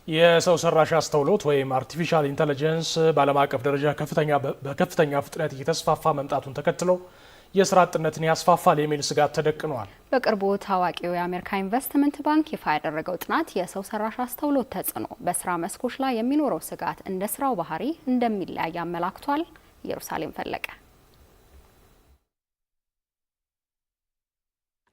የሰው ሰራሽ አስተውሎት ወይም artificial intelligence በዓለም አቀፍ ደረጃ በከፍተኛ ፍጥነት እየተስፋፋ መምጣቱን ተከትሎ የስራ አጥነትን ያስፋፋል የሚል ስጋት ተደቅኗል። በቅርቡ ታዋቂው የአሜሪካ ኢንቨስትመንት ባንክ ይፋ ያደረገው ጥናት የሰው ሰራሽ አስተውሎት ተጽዕኖ በስራ መስኮች ላይ የሚኖረው ስጋት እንደ ስራው ባህሪ እንደሚለያይ አመላክቷል። ኢየሩሳሌም ፈለቀ።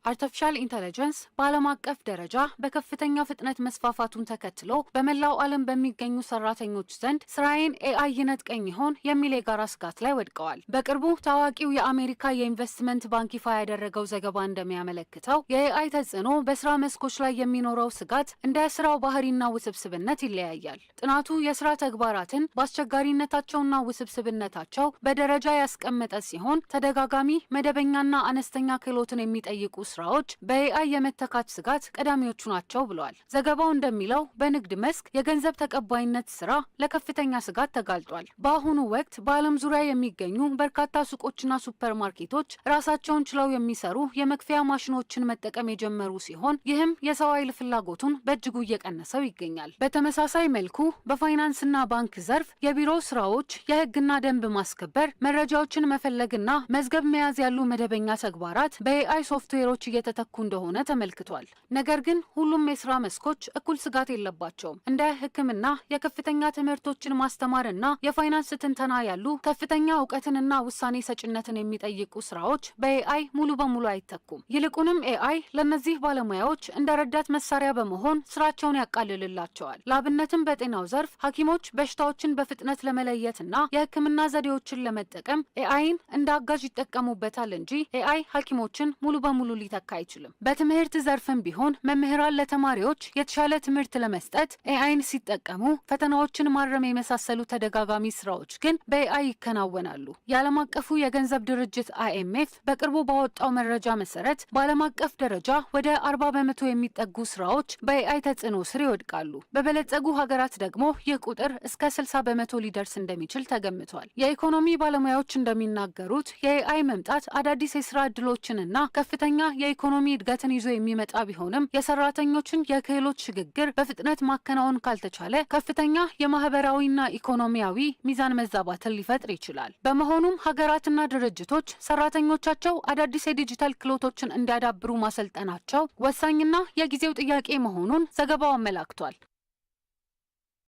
Artificial intelligence በዓለም አቀፍ ደረጃ በከፍተኛ ፍጥነት መስፋፋቱን ተከትሎ በመላው ዓለም በሚገኙ ሰራተኞች ዘንድ ስራዬን AI ይነጥቀኝ ይሆን የሚል የጋራ ስጋት ላይ ወድቀዋል። በቅርቡ ታዋቂው የአሜሪካ የኢንቨስትመንት ባንክ ይፋ ያደረገው ዘገባ እንደሚያመለክተው የ AI ተጽዕኖ በስራ መስኮች ላይ የሚኖረው ስጋት እንደ ስራው ባህሪና ውስብስብነት ይለያያል። ጥናቱ የስራ ተግባራትን በአስቸጋሪነታቸውና ውስብስብነታቸው በደረጃ ያስቀመጠ ሲሆን፣ ተደጋጋሚ፣ መደበኛና አነስተኛ ክህሎትን የሚጠይቁ ስራዎች በ AI የመተካት ስጋት ቀዳሚዎቹ ናቸው ብለዋል። ዘገባው እንደሚለው በንግድ መስክ የገንዘብ ተቀባይነት ስራ ለከፍተኛ ስጋት ተጋልጧል። በአሁኑ ወቅት በዓለም ዙሪያ የሚገኙ በርካታ ሱቆችና ሱፐር ማርኬቶች ራሳቸውን ችለው የሚሰሩ የመክፈያ ማሽኖችን መጠቀም የጀመሩ ሲሆን፣ ይህም የሰው ኃይል ፍላጎቱን በእጅጉ እየቀነሰው ይገኛል። በተመሳሳይ መልኩ በፋይናንስና ባንክ ዘርፍ የቢሮ ስራዎች፣ የህግና ደንብ ማስከበር፣ መረጃዎችን መፈለግና መዝገብ መያዝ ያሉ መደበኛ ተግባራት በ AI ሶፍትዌሮች እየተተኩ እንደሆነ ተመልክቷል። ነገር ግን ሁሉም የስራ መስኮች እኩል ስጋት የለባቸውም። እንደ ሕክምና፣ የከፍተኛ ትምህርቶችን ማስተማርና የፋይናንስ ትንተና ያሉ ከፍተኛ እውቀትንና ውሳኔ ሰጭነትን የሚጠይቁ ስራዎች በ AI ሙሉ በሙሉ አይተኩም። ይልቁንም AI ለእነዚህ ባለሙያዎች እንደ ረዳት መሳሪያ በመሆን ስራቸውን ያቃልልላቸዋል። ለአብነትም በጤናው ዘርፍ ሐኪሞች በሽታዎችን በፍጥነት ለመለየትና የሕክምና ዘዴዎችን ለመጠቀም AI ን እንደ አጋዥ ይጠቀሙበታል እንጂ AI ሐኪሞችን ሙሉ በሙሉ ሊተካ አይችልም። በትምህርት ዘርፍም ቢሆን መምህራን ለተማሪዎች የተሻለ ትምህርት ለመስጠት AI ን ሲጠቀሙ፣ ፈተናዎችን ማረም የመሳሰሉ ተደጋጋሚ ስራዎች ግን በ AI ይከናወናሉ። የዓለም አቀፉ የገንዘብ ድርጅት IMF በቅርቡ ባወጣው መረጃ መሰረት በዓለም አቀፍ ደረጃ ወደ 40% የሚጠጉ ስራዎች በ AI ተጽዕኖ ስር ይወድቃሉ። በበለጸጉ ሀገራት ደግሞ ይህ ቁጥር እስከ 60% ሊደርስ እንደሚችል ተገምቷል። የኢኮኖሚ ባለሙያዎች እንደሚናገሩት የ AI መምጣት አዳዲስ የስራ እድሎችንና ከፍተኛ የኢኮኖሚ እድገትን ይዞ የሚመጣ ቢሆንም፣ የሰራተኞችን የክህሎት ሽግግር በፍጥነት ማከናወን ካልተቻለ ከፍተኛ የማህበራዊና ኢኮኖሚያዊ ሚዛን መዛባትን ሊፈጥር ይችላል። በመሆኑም ሀገራትና ድርጅቶች ሰራተኞቻቸው አዳዲስ የዲጂታል ክህሎቶችን እንዲያዳብሩ ማሰልጠናቸው ወሳኝና የጊዜው ጥያቄ መሆኑን ዘገባው አመላክቷል።